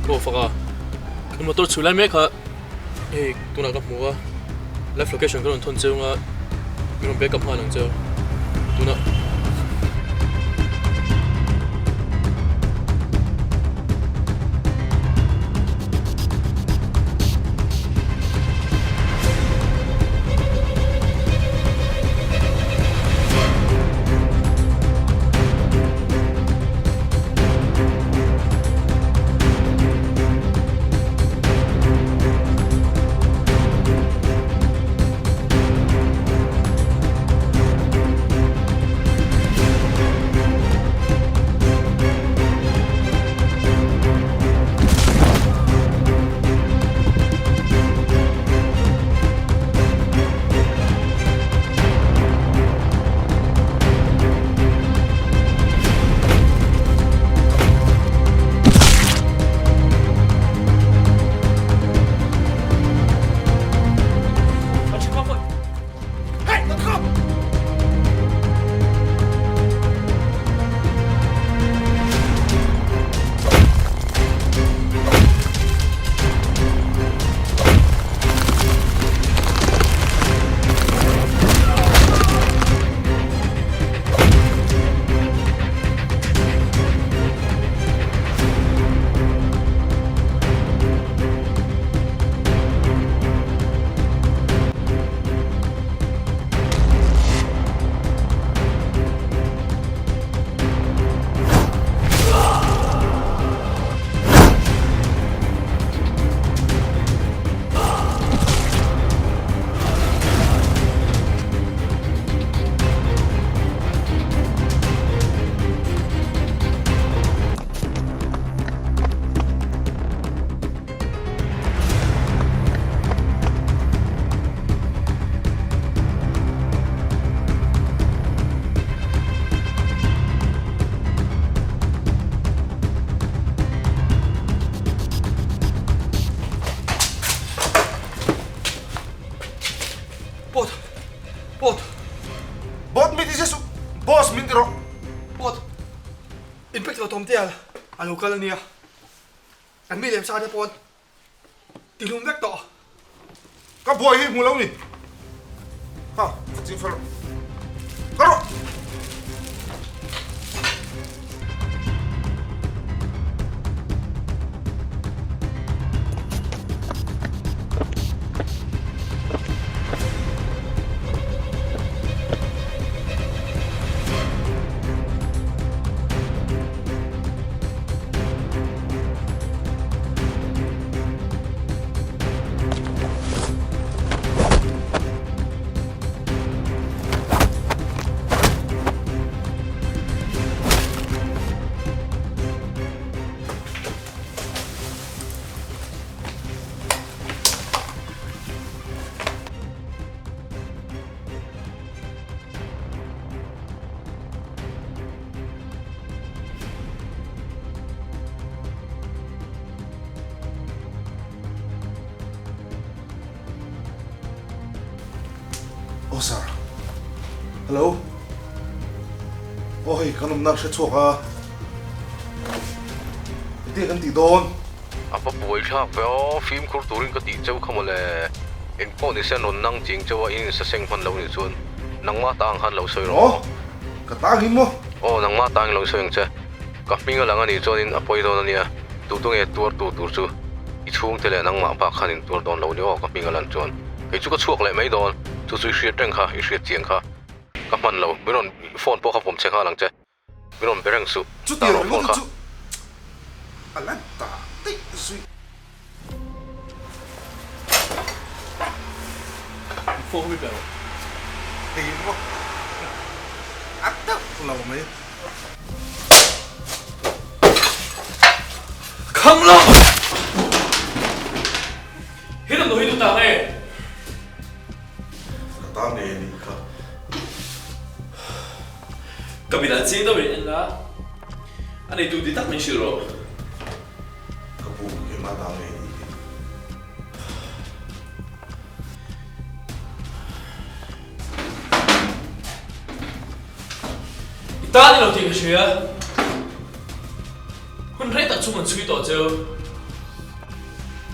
Aw fak a, kan motor chhui lai mek kha hei tunah ka hmu a, live location ka rawn thawn cheu anga min rawn backup nghal ang cheu tunah. Bot! Bot! Bot min ti se suh! Boss min ti rawh! Bot! Inspector Thawmtea a lo kal a nia. Kan mi lem sa te pawn ti hlum vek tawh. Ka buai hi hmu lo ni. Ha, ka ching fel rawh. Ka rawh! Aw sir. Hello. Aw hei kan awmna hre chhuak a. Engtin kan tih dawn? A va buai thlak ve aw, fimkhur turin ka tih cheu kha mawle. Engpawh ni se rawn nang ching cheu a in insaseng hman lo nih chuan nangmah ta ang khan lo sawi rawh aw. Ka ta angin maw? Aw nangmah ta angin lo sawi ang che. Ka hming a lang a nih chuanin a pawi dawn a nia, tu tu nge tuar tu tur chu i chhungte leh nangmah bak khan in tuar dawn lo ni aw ka hming a lan chuan. Kei chu ka chhuak leh mai dawn, chu chu i hriat reng kha, i hriat chiang kha ka hman lo, min rawn phone pawh kha vawm che nghal ang che. Min rawn be reng suh. Chuti Tar rawh rawh phone kha. chu a la dah daih zui. Phone mi pe rawh. Hei maw a deuh lo mai. Khang lo! He damdawi hi tu ta nge? Ka ta nge nih kha. Ka mit ah chiang deuh in en la, a neitu ti tak min hrilh rawh. Ka pu keimah ta ngei nih hi. I tan i lo tih ka hria. Hun rei tak chhung an chhui tawh cheu.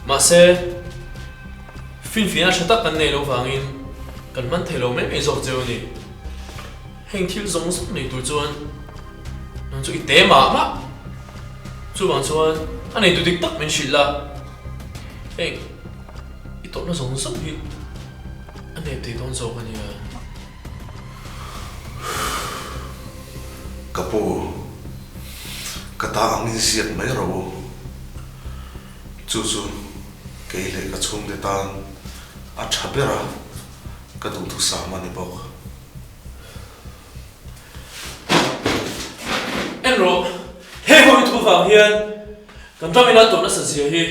Mahse, finfiahna tha tak kan nei lo vangin kan hman thei lo mai mai zawk cheu a ni. Heng thil zawng zawng nei tur chuan nang chu i te mah mah. Chuvang chuan a neitu dik tak min hrilh la, heng i tawrhna zawng zawng hi a nep thei dawn zawk a nia. Ka pu, ka ta angin ziak mai rawh u. Chu chu kei leh ka chhungte tan a tha ber a, ka duhthusam a ni bawk. En rawh, he hawi thu vang hian kan ram ina tawrh nasa zia hi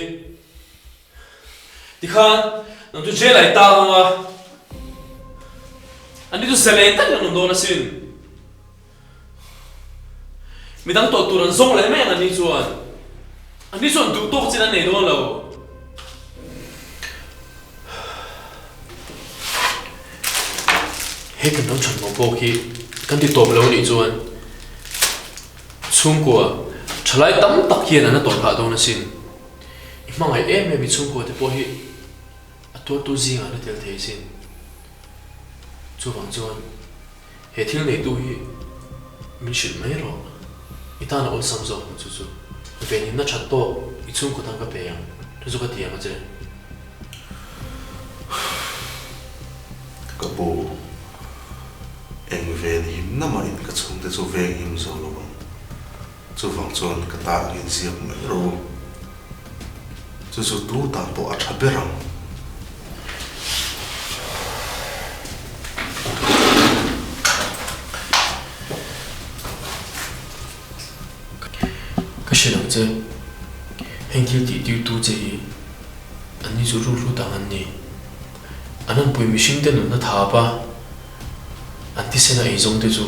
tikhan nang chu jail ah i tang ang a, an ni chu zalen takin an awm dawn asin. Midang tawh tur an zawng leh mai ang an ni chuan, an ni chuan duh tawk chin an nei dawn lo. He kan ram chhanmawh pawh khi kan ti tawp lo anih chuan chhungkua thalai tam tak hian an la tawrh phah dawn asin. I hmangaih em em i chhungkua te pawh hi a tuartu zingah an la tel thei asin. Chuvang chuan he thil neitu hi min hrilh mai rawh. I tan a awlsam zawk ang chu chu. Venhimna that tawk i chhungkaw tan ka pe ang chu chu ka ti ang a che. Ka pu, eng venhimna mah in ka chhungte chu venghim zo lo ang. Chuvang chuan ka ta ang in ziak mai rawh u. Chu chu tu tan pawh a tha ber ang. Ka hre lo che, heng thil tih tirtu che hi an ni chu ruhlu dang an ni. An anpui mihring te nunna thap a, an thisen a eizawng te chu.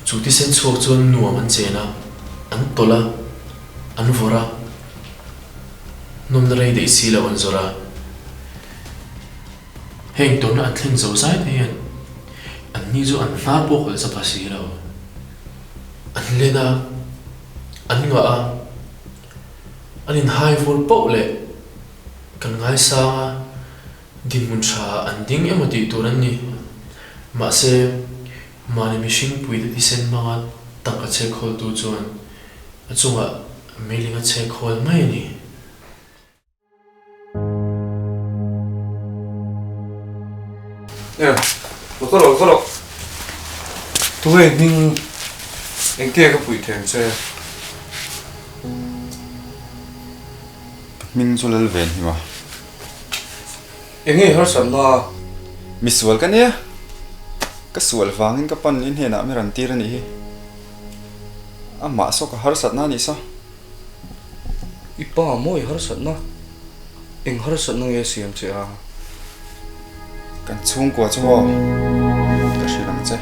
Chu thisen chhuak chuan nuam an chen a, an tawlh a, an vawrh a, nawmna rei daih si lo an zawrh a. Heng tawrhna an thlen zo zai te hian an ni chu an hnar pawh kalh zapa si lo. An len a, an ngah a, an inhai vur poh leh kan ngaisang a, dinhmun tha an ding emaw tih tur an ni. Mahse, mahni mihring puite thisen hmanga tangka chhek khawltu chuan a chungah meiling a chhek khawl mai a ni. E, lo ka lo ka lo. Tunge hming engtia ka puih theng che? Ka hming chu lal ven hi ma. Enge harsat na? Mi sual ka nia. Ka sual vangin ka pan in hnenah mi rawn tir a nih hi. Amah saw ka harsat na a nih saw. I pa maw i harsatna? Eng harsatna nge siam che a? Kan chhungkua chu maw ka hrilh ang che.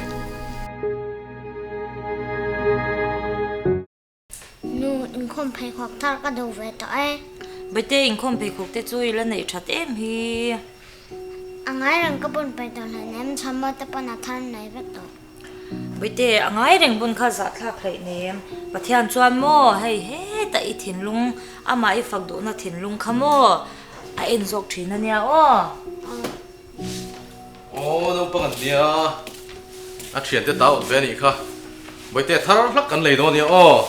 Nu, inkhawm pheikhawk thar ka duh ve tawh e. Baite, inkhawm pheikhawk te chu i la neih that em hi. A ngai reng ka bun peih tawh hleinem, chhamaw te pawn a thar nei vek tawh. Baite, a ngai reng bun kha zahthlak hleih nem. Pathian chuan maw, hei heta i thinlung, amah i fak duhna thinlung kha maw a en zawk thin a nia aw. Aw, naupang an nia. A thiante ta awt ve a nih kha. Baite, thar hlak kan lei dawn a nia aw.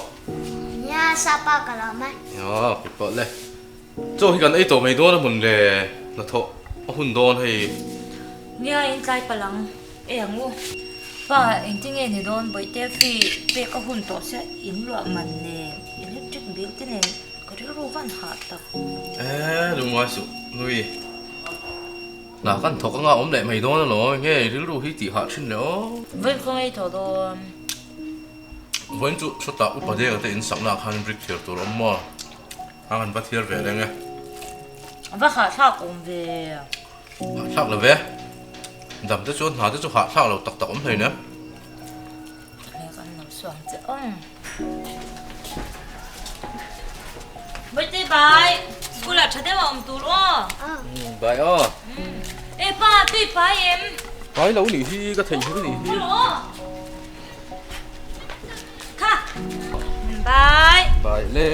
Nia, sapa ka lawm e. Aw, kut pawh le. Chaw hi kan ei tawh mai dawn a hmun le hnathawh a hun dawn hei. Nia, in tlai palh ang. Ei ang u. Pa, engtin nge ni dawn Bawihte fee pek a hun tawh sia in luah man nen electric bill te nen ka rilru van hah tak. Eee lungngai suh nui. Hna kan thawk anga awm leh mai dawn alawm enge rilru hi tih hah thin le aw. Vawiin khaw ngei tawh dawn. Vawiin chu sawtah upa denga te in sakna ah khan brick thiar tur a awm maw? A kan va thiar ve reng e. A va hahthlak awm ve. Hahthlak lo ve. Dam te chuan hna te chu hahthlak lo tak tak awm hlei nen. Hle kan lo suang che awm. Bawihtei bai, school ah tha deuh a awm tur aw. Bai aw. E pa, tui pai em? Pai lo nih hi, ka theih hi nih hi. Kha. Bye. Bye le.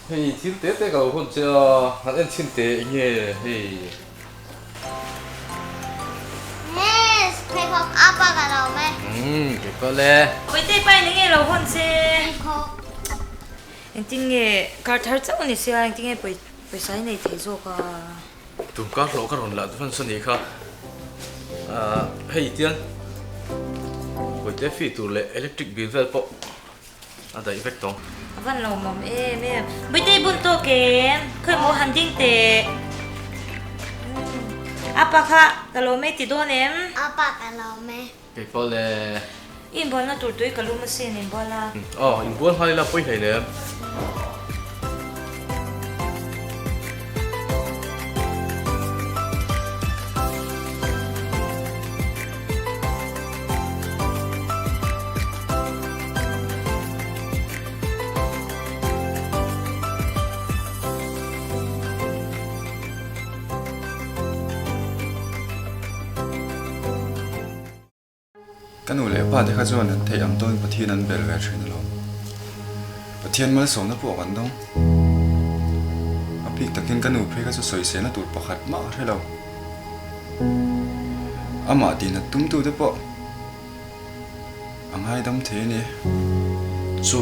Hei thil te te ka lo hawn che a, han en chhin teh eng nge hei. Miss, pheikhawk a pa ka lo me. Umm, kei pawh le. Bawihte pa in eng nge lo hawn che? Pheikhawk. Engtin nge kar thar chauh a ni sia, engtin nge pawisa i nei thei zawk a? Tum kar hlawh ka rawn la advance a nih kha. Ahh hei tian Bawihte fee tur leh electric bill vel pawh a daih vek tawng. A van lo mawm em em. Bawihte i bun tawk em? Khawi maw han ding teh. Apa kha ka lawm e ti dawn em? Apa ka lawm e. Kei pawh le. I inbualna tur tui ka lum asin inbual a. Aw, inbual nghal ila pawi hlei lem. Ka nu leh pa te kha chuan an theih ang tawhin Pathian an bel ve thin alawm. Pathian malsawmna pawh kan dawng. A bik takin ka nu phei kha chu sawiselna tur pakhat mah ka hre lo. Amah tihnat tumtute pawh a ngaidam thei a ni. Chu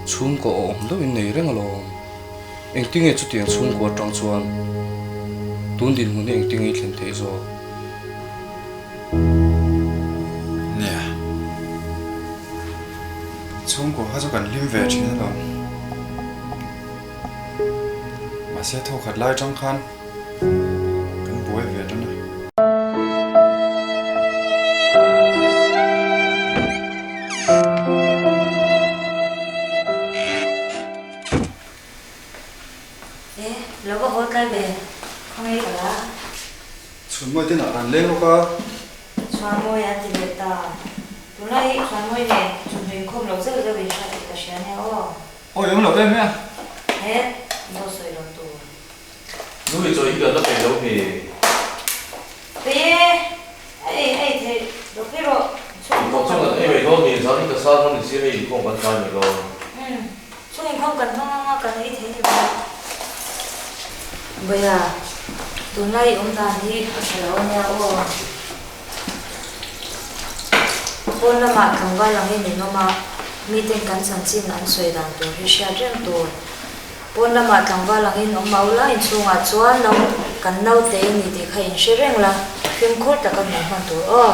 chhungkaw awm deuhin nei reng alawm. Engtinge chutiang chhungkaw atang chuan tun dinhmun hi engtinge i thlen theih zawk? Nia. Chhungkaw kha chu kan hlim ve thin alawm. Mahse thawkhat lai atang khan kan buai ve tan a. E, lo va haw tlai ve, khawngaih ka la. Chhunmawi te nah kan leng lawk a. Chhuanmawi an ti leh ta. Tunlai hi Chhuanmawi nen chhunhnu inkhawm loh zeuh zeuh in hriat tih ka hria nia aw. Aw i awm lo em e. He, dawt sawi lo tur. Nu i chawi hi kan la peih lo mi. Peih e, a ei a ei theih lo phei rawh. Chhung Inkhawm chuan kan ei mai dawn mi, zan in ka sar hman ni si hei inkhawm kan tlai mai dawn. Umm, chhung inkhawm kan hmang anga kan ei thei ni mai. Bawia, tunlai i awm dan hi a tha lo ania aw. Pawn lamah tlangval angin in awm a, miten kan chanchin an sawi dan tur hi hriat reng tur. Pawn lamah tlangval angin awm mau la, inchhungah chuan nau kan naute i ni tih kha in hre reng la, fimkhur taka min hman tur aw.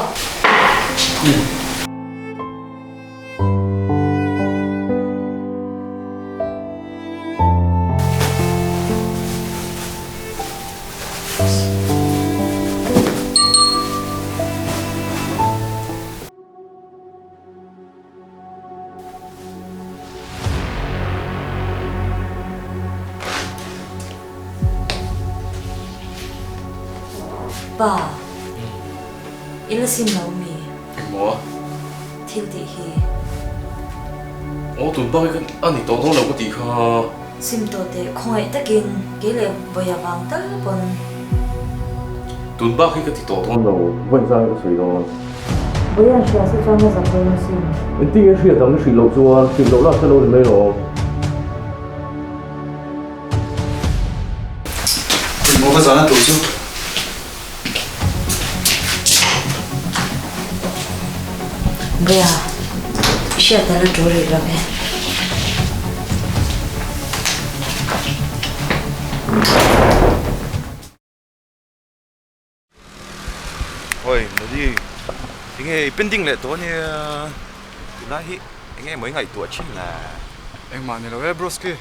Pa, i la sim lo mi? Engmaw? Thil tih hi. Aw, tun bak hi ka a ni tawh dawn lo ka tih kha. Sim tawh teh khawngaih takin kei leh vawi avang tal pawn. Tun bak hi ka ti tawh dawn lo, vawi zang hi ka sawi dawn. Vawi an hria se chuan a zak dawn asin. Engtin nge hriat ang i hrilh loh chuan hrilh loh lah hre lo ni mai lawm. Engmaw ka zahna tur chu. Bia, i hriat dan a tul rih lo ve. Oi, Modi, enge i pending leh tawh ania, tunlai hi enge emaw i ngaihtuah thin la? Engmah ni lo e broski.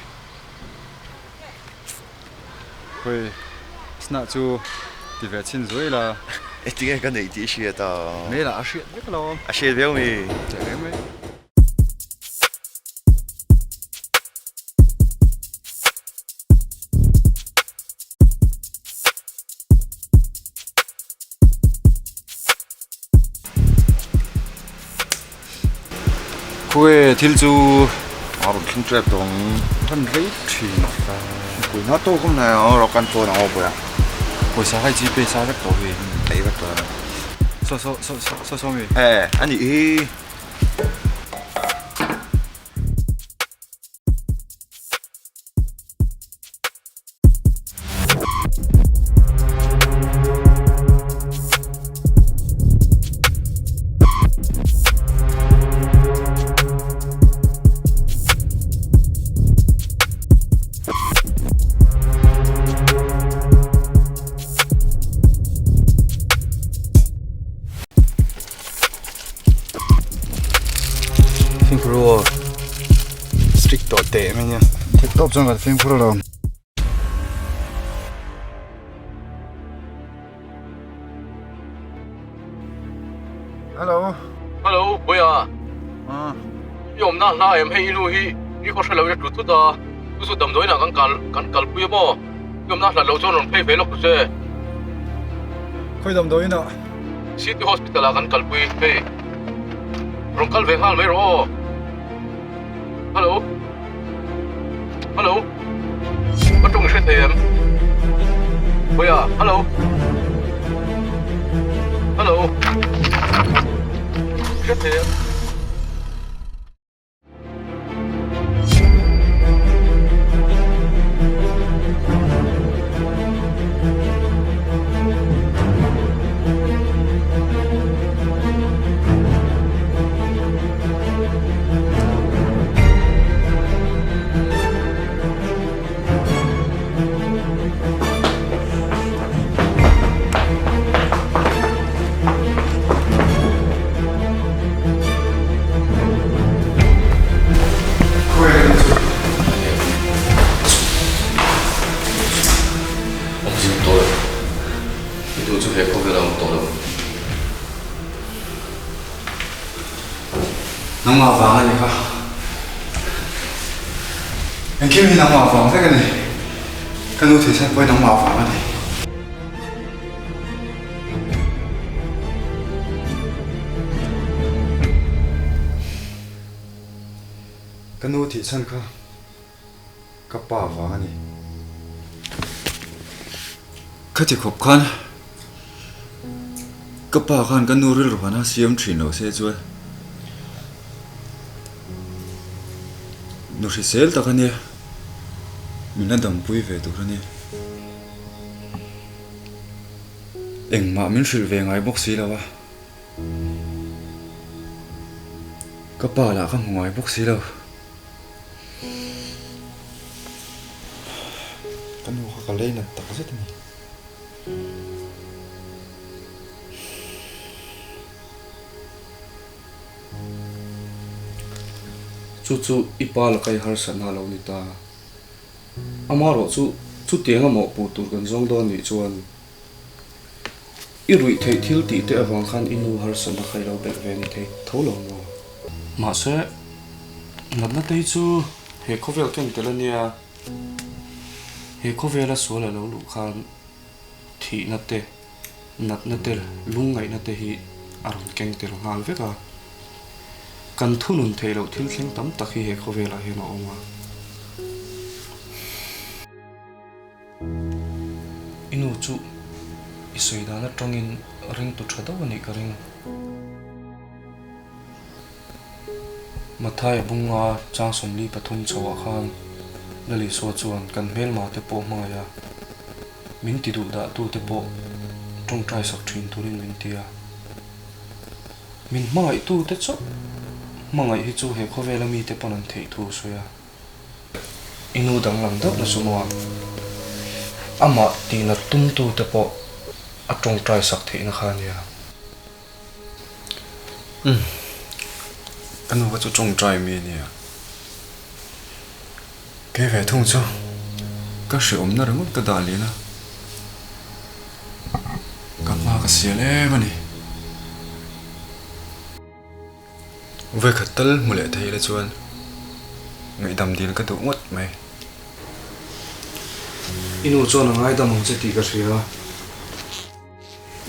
Khawi snah chu ti ve chhin zuai la. E tinge ka neih tih i hriat a? Mail ah a hriat vek alawm. A hriat viau mi? Teh reng mai. Khawi thil chu a rawn thleng tep tawh ang. Kan rei thin Pui na tawk awm hnai ang rawh kan phone ang aw pawh a. Pawisa kha i gpay sa vek tawh hi. Ei vek tawh ang. Saw saw saw saw saw mi. E a nih hi. strict tawh teh mai nia. Theih tawp chuan kan fimkhur alawm. Hello. Hello, Puia. I awmna hla em hei i nu hi i khaw hre lo in a tlu thut a, chu chu damdawiin ah kan kal kan kalpui a maw? I awmna hlat lo chuan rawn phei ve lawk tu che. Khawi damdawiin ah? City Hospital ah kan kalpui hei. Rawn kal ve nghal mai rawh aw. Hello. Hello. Ka tawng i hre thei em? Puia, hello. Hello. I hre thei em? Awmzia tawh lo. I duh chu he khawvel a awm tawh lo. Nangmah vang a ni kha. Engkim hi nangmah vang vek a ni. Ka nu theisan pawh hi nangmah vang a ni. Ka nu thihchhan kha ka pa vang a ni. Khati khawp khan ka pa khan ka nu rilru han a siam thin lo se chuan nu hrisel tak a nia, min la dampui ve tur a nia. Engmah min hrilh ve ngai bawk si lo a. Ka pa lah ka hmu ngai bawk si lo. Ka nu kha ka lei nat tak zet a ni. Chu chu i pa la kai harsatna a lo ni ta. Amaherawhchu chutiang a mawhpuh tur kan zawng dawn nih chuan I ruih theih thil tih te avang khan i nu harsatna kha i lo belh ve ni thei tho lo maw? Mahse, natna te hi chu he khawvel ken tel a nia, he khawvela sual a lo luh khan thihna te, natna te, lungngaihna te hi a rawn keng tel nghal vek a. Kan thunun theih loh thil thleng tam tak hi he khawvelah hian a awm a. I nu chu i sawi dan atangin ringtu tha deuh a nih ka ring. Mathaia bunga chang 43 chhoah khan Lalisua chuan kan hmelma te pawh hmangaih a, min ti duh dah tu te pawh tawngtai sak thin turin min ti a. Min hmangaih tu te chauh hmangaih hi chu he khawvela mite pawn an theih thu a sawi a. I nu danglam deuh na chu maw? Amah tihna tumtu te pawh a tawngtai sak theihna kha a nia. Umm, ka nu kha chu tawngtai mi a nia. Kei ve thung chu ka hrehawmna ringawt ka dah lian a, ka hma ka sial em a ni. Vawikhat tal hmu leh thei ila chuan ngaihdam dil ka duh ngawt mai. I nu chuan a ngaidam ang che tih ka hria.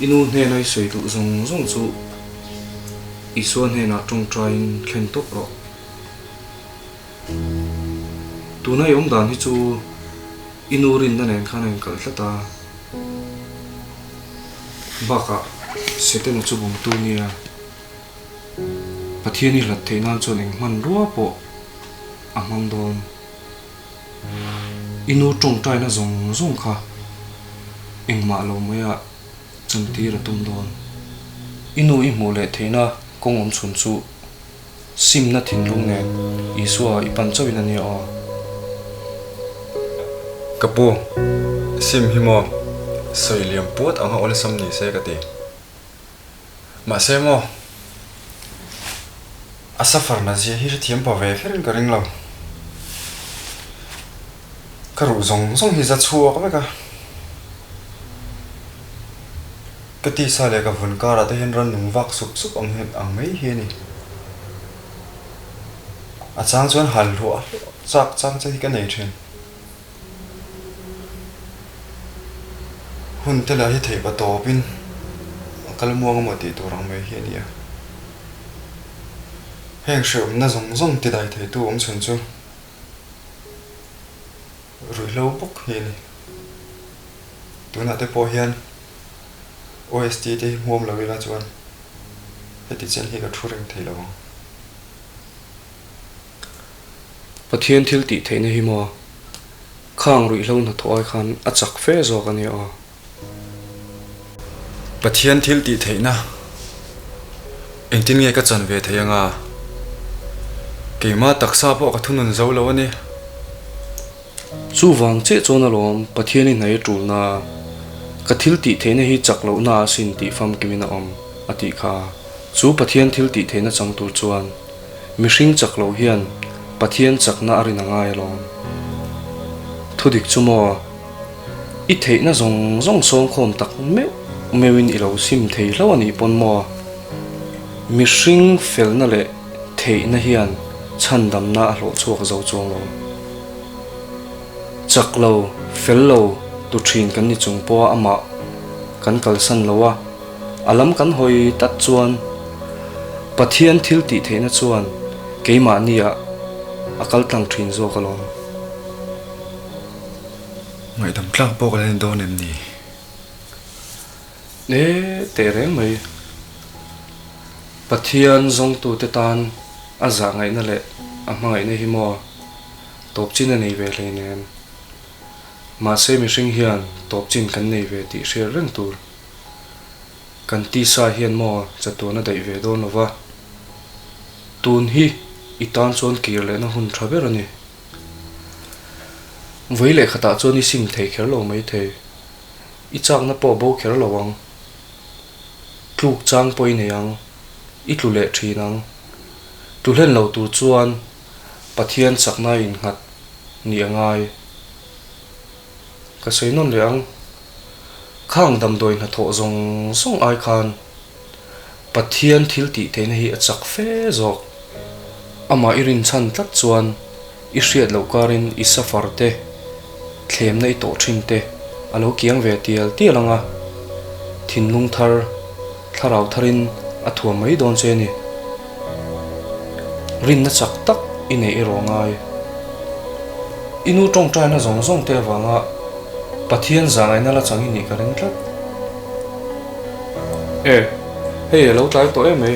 I nu hnena i sawi duh zawng zawng chu Isua hnenah tawngtaiin thlen tawp rawh. Tuna i awm dan hi chu i nu rinna nen khan a inkalh tlat a. Bakah Setana chu bumtu nia Pathian i hlat theih nan chuan eng hmanrua pawh a hmang dawn. I nu tawngtaina zawng zawng kha engmah lo maia chantir a tum dawn. I nu i hmuh leh theihna kawng awm chhun chu simna thinlung nen Isua i pan chauhin a nia aw. Ka pu, sim hi maw sawi liam puat anga awlsam ni se ka ti. Mahse maw, a suffer na zia hi hrethiam pa ve kherin ka ring lo. Ka ruh zawng zawng hi za chhuak vek a. Ka tisa leh ka vun karah te hian rannung vak sup sup ang hian ang mai hi a ni. A chang chuan hal hluah hluah chak chang che hi ka nei thin. Hun te lah hi theih pa tawpin a kal muang emaw tih tur ang mai hi a ni a. Heng hrehawmna zawng zawng tidai theitu awm chhun chu ruihhlo bawk hi a ni. Tunah te pawh hian OST te hi hmuam lo ila chuan heti chen hi ka thu reng thei lo ang. Pathian thil tih theihna hi maw khang ruihhlo hnathawh ai khan a chak fe zawk a nia aw. Pathian thil tih theihna engtin nge ka chan ve thei anga? Keimah taksa pawh ka thunun zo lo a ni. Chuvang chiah chuan alawm Pathian i hnaih a tulna, ka thil tih theihna hi chak lohna a sin tih famkimin a awm a tih kha. Chu Pathian thil tih theihna chang tur chuan mihring chak loh hian Pathian chakna a rin a ngai alawm. Thudik chu maw? I theihna zawng zawng sawmkhawm tak meuh meuhin i lo sim thei hlauh a nih pawn maw? Mihring felna leh theihna hian chhandamna a hlawh chhuak zo chuang lo. Chak lo, fel lo tu thin kan ni chung pawha amah kan kalsan lo a, a lam kan hawi tat chuan Pathian thil tih theihna chuan keimahniah a kal tlang thin zawk alawm. Ngaihdam tlak pawh ka la ni dawn em ni? E, teh reng mai. Pathian zawngtute tan a zah ngaihna leh a hmangaihna hi maw tawp chin a nei ve hleinem. Mahse mihring hian tawp chin kan nei ve tih hriat reng tur. Kan tisa hian maw chatuan a daih ve dawn lova. Tun hi i tan chuan kir lehna hun tha ber a ni. Vawi leh khatah chuan i sim thei kher lo mai thei. I chakna pawh bo kher lo ang. Tluk chang pawh i nei ang. I tlu leh thin ang. Tlu hlen lo tur chuan Pathian chakna innghat nih a ngai. Ka sawi nawn leh ang. Khang damdawi hnathawh zawng zawng ai khan Pathian thil tih theihna hi a chak fe zawk. Amah i rinchhan tlat chuan i hriat loh karin i safar te, thlemna i tawh thin te a lo kiang ve tial tial ang a, thinlung thar, thlarau tharin a thuam mai dawn che a ni. Rinna chak tak i neih erawh ngai. I nu tawngtaina zawng zawng te avanga Pathian zahngaihna la chang i nih ka ring tlat. E, hei a lo tlai tawh em mai,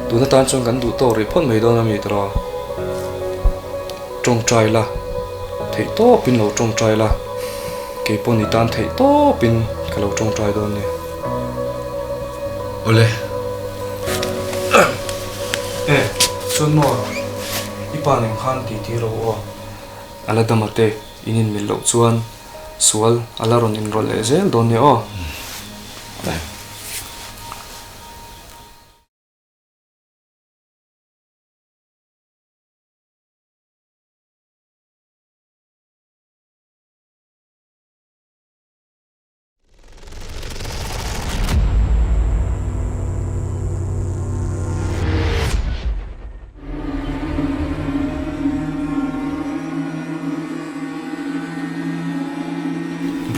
tun atan chuan kan duh tawk rih phawt mai dawn a mi tawh. Tawngtai la, theih tawpin lo tawngtai la, kei pawh ni tan theih tawpin ka lo tawngtai dawn nia. Awle. E, chuan maw, i pa nen khan titi ro aw. A la dam ate, in inmil loh chuan sual a la rawn inrawlh leh zel dawn nia aw.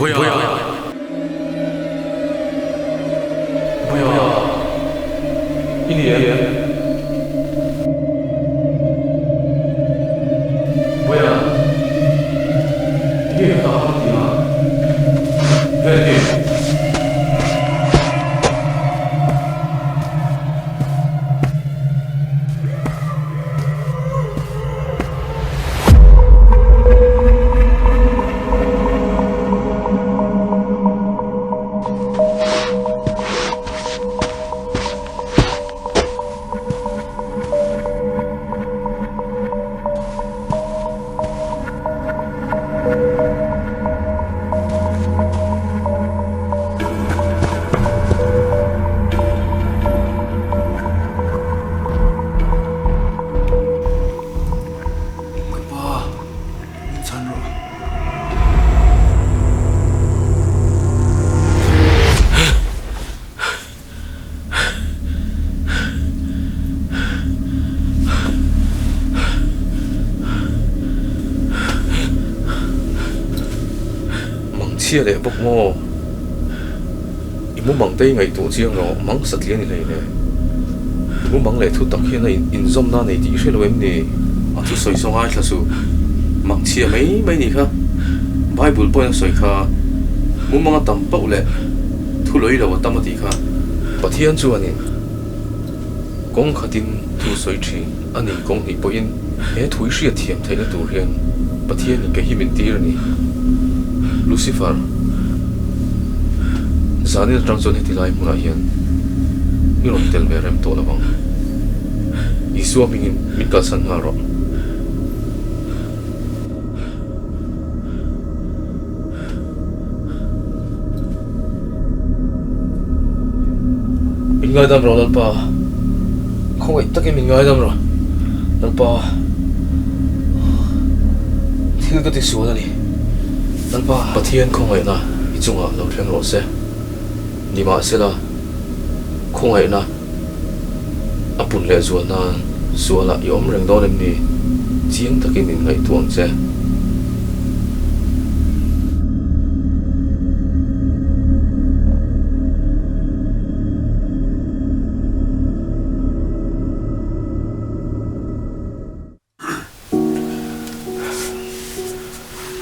Buia! Buia! I ni em? Buia! Enge ka ta ti a? Vel ke? chhia leh bawk maw? I mumang te i ngaihtuah chiang rawh, mang satliah ni hlei le. I mumang leh thu tak hian a inzawmna a nei tih i hre lo em ni? A thusawi saw ngaithla suh, mang chhia mai mai nih kha. Bible pawhin a sawi kha, mumang a tam pauh leh thu lawih lo a tam a tih kha. Pathian chuanin kawng khatin thu sawi thin a ni kawng hnih pawhin he thu i hriat thiam theihna tur hian Pathianin ka hi min tir a ni. Lucifer, Zanin atang chuan heti lai hmunah hian i rawn tel ve rem tawh lo ang. Isua hmingin min kalsan nghal rawh. Min ngaidam rawh Lalpa, khawngaih takin min ngaidam rawh Lalpa, thil ka ti sual a ni Lalpa. Pathian khawngaihna i chungah lo thleng rawh se, nimahsela khawngaihna a pun leh zual nan sualah i awm reng dawn em ni? Chiang takin in ngaihtuah ang che.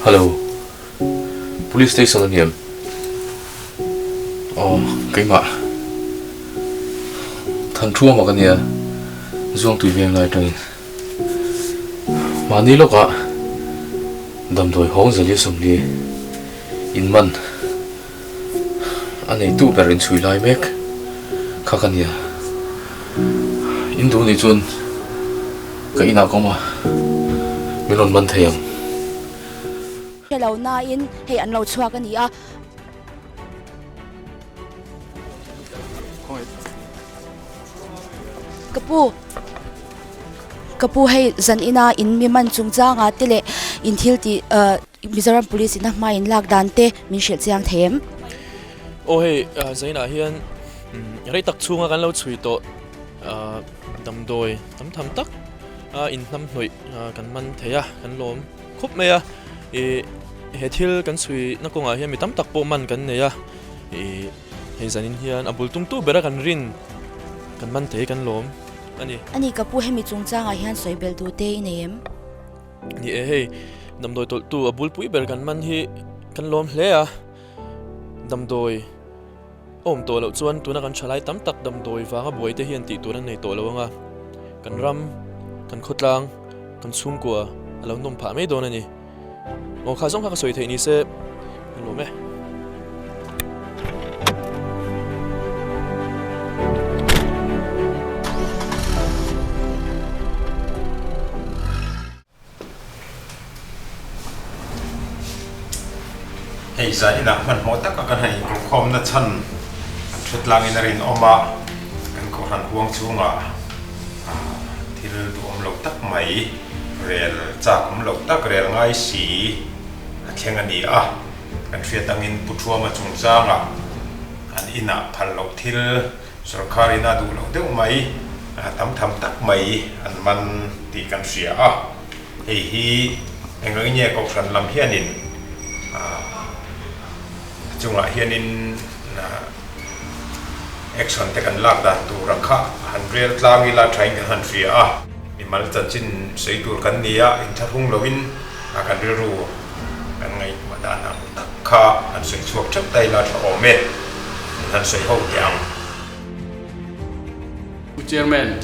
Hello, Police station a ni em? Aw, keimah. Than thu mak a nia, Zuangtui veng lai atangin. Mahni lawkah damdawi hawng zelia 40 in man a neitu ber inchhui lai mek kha ka nia. In duh nih chuan ka inah ka awm a, min rawn man thei ang. Hre lo nain hei an lo chhuak a ni a. Ka pu, ka pu hei zan ina in mi man chungchanga te leh in thil tih Mizoram Police ina hma in lak dan te min hrilh chiang thei em? Aw hei zainah hian rei tak chhunga kan lo chhui tawh damdawi tam tham tak a inhnam hnawih kan man thei a, kan lawm khawp mai a. Ih he thil kan chhui na kawngah hian mi tam tak pawh man kan nei a, ih hei zanin hian a bul tumtu bera kan rin kan man thei kan lawm a ni. Ani ka pu hemi chungchangah hian sawi belh duh te i nei em? Ni e hei damdawi tawlhtu a bulpui ber kan man hi kan lawm hle a, damdawi awm tawh loh chuan tuna kan thalai tam tak damdawi vanga buai te hian tih tur an nei tawh lo ang a, kan ram, kan khawtlang, kan chhungkua a lo nawm phah mai dawn a ni. Aw kha zawng kha ka sawi theih ni se ka lawm e. Hei zan inah hmanhmawh taka kan han inkulhkhawmna chhan kan hretlangin a rinawm a, kan kohhran huang chhungah thil duhawm lo tak mai, rel chak awm lo tak, rel ngai si a thleng a ni a. Kan hriat angin Pu Thuama chungchangah an inah phal loh thil Sorkar in a duh loh deuh mai, tam tham tak mai an man tih kan hria a. Hei hi eng ang nge Kohhran lam hianin a chungah hianin action te kan lak dan tur a kha han rel tlang ila thain kan han hria a. Mimal chanchin sawi tur kan ni a, inthlahrung loin a kan rilru kan ngaihtuah dan ang tak kha han sawi chhuak theuh ta ila tha awm e, min han sawi ho teh ang. Pu Chairman,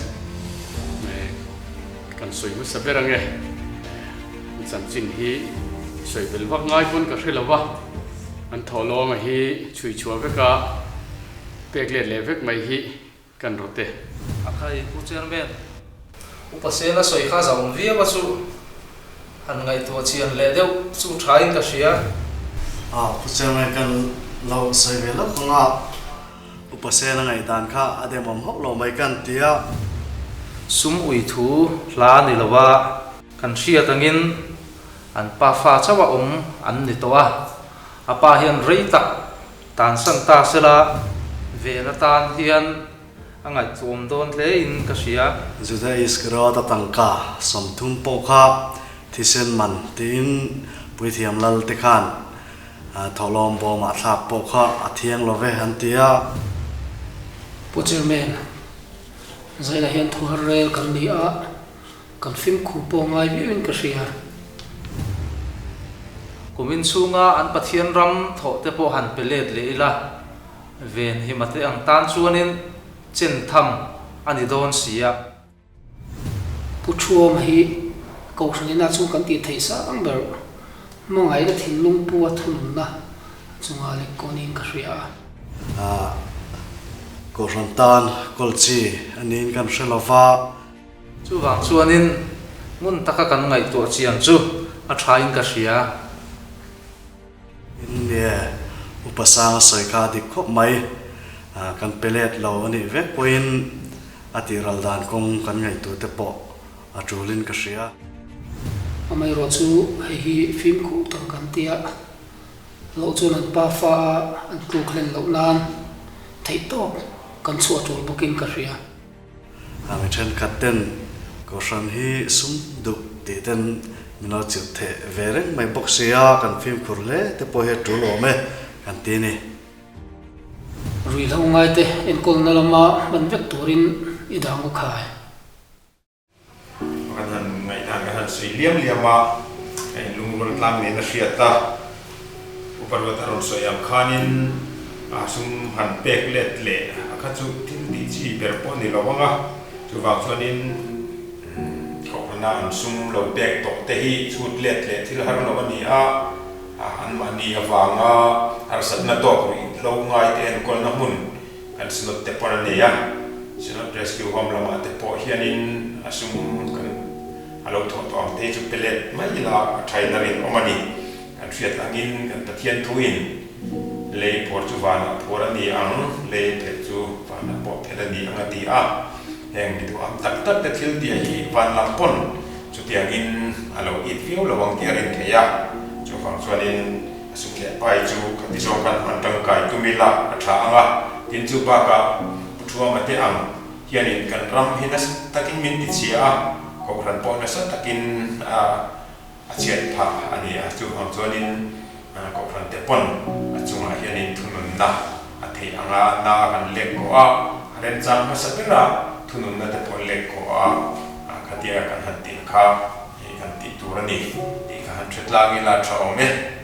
kan sawi hmasa ber ange, chanchin hi sawi bel vak ngai pawn ka hre lo va, an thawhlawnga hi chhui chhuah veka pek let leh vek mai hi Kan rawt e. A khai Pu Chairman, Upa Sela sawi kha za awm viau a chu han ngaihtuah chian leh deuh chu tha in ka hria. A, Pu Chairman kan lo sawi ve lawk ang a, Upa Sela ngaihdan kha a demawm hauh lo mai kan ti a. Sum ui thu hla ni lo a, kan hriat angin an pa fa chauh a awm an ni tawh a, a pa hian rei tak Tansan ta sela ven atan hian a ngaihtuam dawn hle in ka hria. Juda Iskariot a tangka 30 pawh kha thisen man tiin puithiam lal te khan Thawhlawm bawmah thlak pawh kha a thiang lo ve an ti a. Pu Chairman, Zaila hian thu har rel kan ni a, kan fimkhur pawh ngai viauin ka hria. Kumin chhunga an Pathian ram thawh te pawh han pe let leh ila, ven hi mate ang tan chuanin chen tham a ni dawn si a. Pu Thuama hi Kohhran ina chu kan tih theih sang ber hmangaihna thinlung pu a thununna chunga lek kawnin ka hria a. Kohhran tan kawl chi a niin kan hre lo va. Chuvang chuanin ngun taka kan ngaihtuah chian chu a thain ka hria. In nge Upa Sanga sawi kha a dik khawp mai. Kan pe let lo a nih vek pawhin a tihral dan kawng kan ngaihtuh te pawh a tulin ka hria. Amaherawh chu hei hi fimkhur tak kan tia loh chuan an pa fa a an tluk hlen loh nan theih tawk kan chhuah tul bawkin ka hria. Mi thenkhat ten Kohhran hi sum duh tih ten min lo chilh theh ve reng mai bawk si a, kan fimkhur hle te pawh hi a tul awm e kan ti a ni. Ruihhlo ngaite enkawlna lama hman vek turin i dang u khai. Kan han ngaihdan kan han sawi liam liam a, ka inlungrual tlang nen a hriat a, Upa Ruat a rawn sawi ang khanin a sum han pek let leh a kha chu thil tih chi ber pawh a ni lo ang a, chuvang chuanin kohhrana an sum lo pek tawh te hi chhut let leh thil har lo a ni a, anmahni avanga harsatna tawk rih hlo ngai te enkawlna hmun Kan Synod te pawn a nei a, Synod Rescue Home lamah te pawh hianin a sum kan a lo thawh tawh ang te hi chu pe let mai ila a thain a rinawm a ni. Kan hriat angin kan Pathian thuin lei phur chu vanah phur a ni ang, lei phelh chu vanah pawh phelh a ni ang a ti a. Heng mi duham tak tak te thil tia hi van lam pawn chutiangin a lo it viau lo ang tih a rin theih a, chuvang chuanin A sum leh pai chu khati zawng khan hman tangkai tum ila a tha ang a, tin chu bakah Pu Thuama te ang hianin kan ram hi nasa takin min ti chhia a, Kohhran pawh nasa takin a a chhiat phah a ni a, chuvang chuanin Kohhran te pawn a chungah hianin thununna a theih ang a, na kan lek kawh a, a remchang hmasa bera thununna te pawh lek kawh a, khatia kan han tih kha kan tih tur a ni tih kha han hre tlang ila a tha awm e.